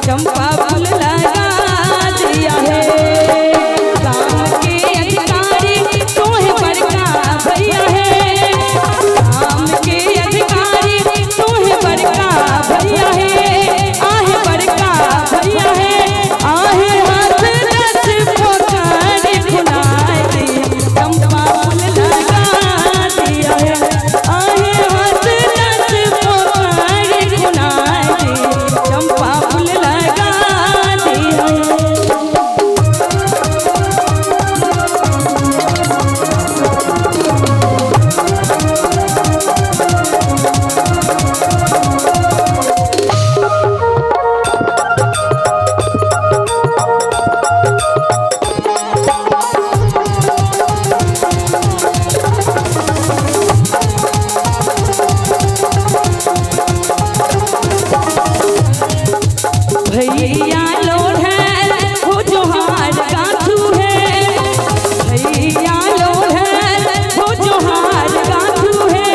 चंपा फूल लगा दिया है। गाम के अधिकारी तोहे बड़का भैया है, गाम के अधिकारी तोहे बड़का भैया है, आहे बड़का भैया है, आहे हाथ दस पोखर खुनाए दे चंपा फूल लगा दिया है, आहे हाथ दस पोखर खुनाए दे चंपा फूल लगा दिया है। भैया लोढ़े हो जोहार गाथू है, भैया लोढ़े हो जोहार गाथू है,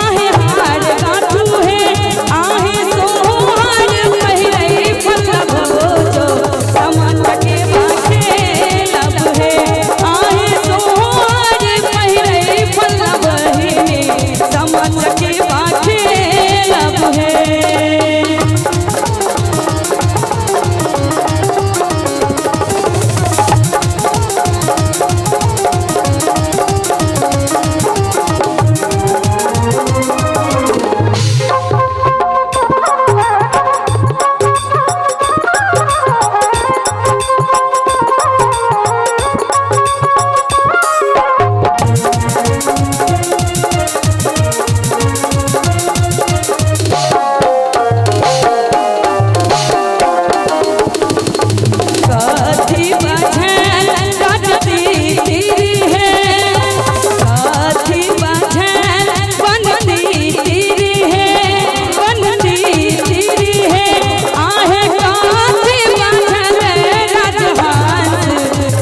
आहे हार गाथू है, आहे सोहार पहिरे फल भोजो समन के बाखे लब है, आहे सोहार पहिरे फल बहिनी समन के बाखे लब है। कथी बझल कटती तीरी है, कथी बझल बनती तीरी है, बनती तीरी है, आहे कथी बझल राजहंस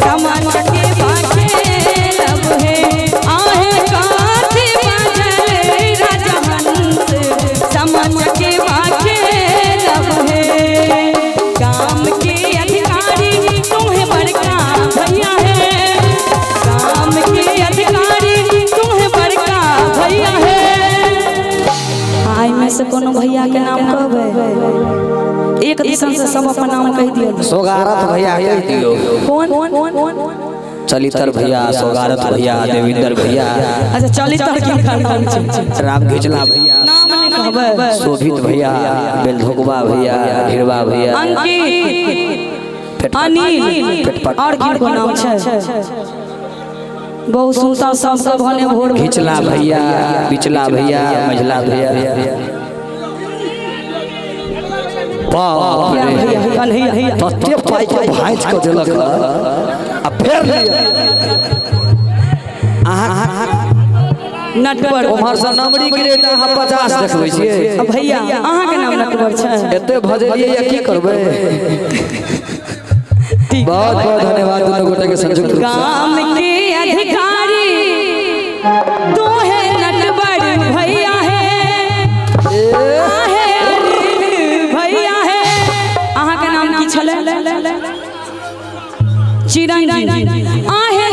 समन के बाखे लब है, आहे कथी बझल राजहंस समन के बाखे लब है। गाम के अधिकारी तुम्हें बड़का भैया है, गाम के अधिकारी तुम्हें बड़का भैया है। आई में से कोनो भैया के नाम कहबै, एक दिसन से सब अपन नाम कहि दियौ। सोगारथ भैया कहि दियौ। कौन? चलितर भैया, सोगारथ भैया, देविंदर भैया। अच्छा चलितर की नाम छै? राम घिचला भैया, नाम नहि कहबै। शोभित भैया, बेलधोकबा भैया, ढिरवा भैया, अंकित, अनिल, और किनको नाम छै? बहुत सुनता सब भने भोर घिचला भैया, बिचला भैया, मझला भैया। बाप रे, कन्हैया तते पाइ के भाँजि कऽ देलक आ फेर अहाँ नटवर उम्हर से नमरी के रेट अहाँ 50 देखबै छियै। भैया अहाँ के नाम नटवर छै? एते भजलियै या की करबै? बहुत बहुत धन्यवाद दुनू गोटे के संयुक्त रूप से। गाम के अधिकारी तू है नटवर भैया है, आहे भैया है। अहाँ के नाम की छलै? चिरंजीवी। आहे